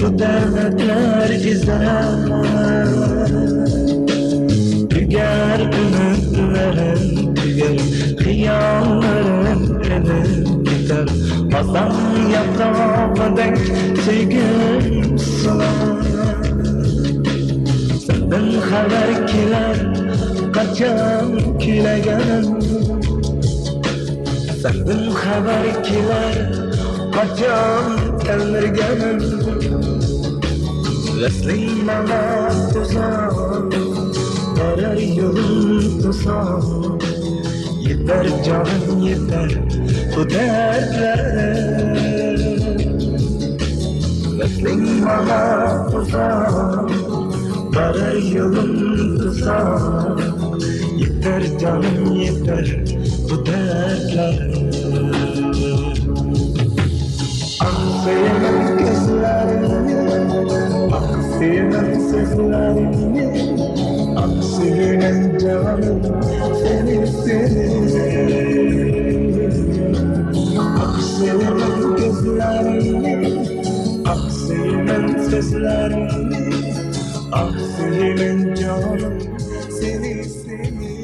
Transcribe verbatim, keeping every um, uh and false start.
دەردلەر ئېزەر، تۈگەر ئۈمىدلىرىم، تۈگەر خىياللىرىم، ئېلىپ كېتەر خازان ياپراغىدەك سۆيگۈم سۇلار. سەندىن خەۋەر كېلەر قاچان كۈيلىگەن، سەندىن خەۋەر كېلەر قاچان تەلمۈرگەن. ۋەسلىڭ ماڭا توسان، بارار يولۇم توسان. يېتەر جانىم يېتەر بۇ دەردلەر. ۋەسلىڭ ماڭا توسان، بارار يولۇم توسان. يېتەر جانىم يېتەر بۇ دەردلەر. ئاقسىيمەن كۆزلەرنى، ئاقسىيمەن سۆزلەرنى، ئاقسىيمەن جانىم سېنى، سېنى. ئاقسىيمەن كۆزلەرنى، ئاقسىيمەن سۆزلەرنى، ئاقسىيمەن جانىم سېنى، سېنى.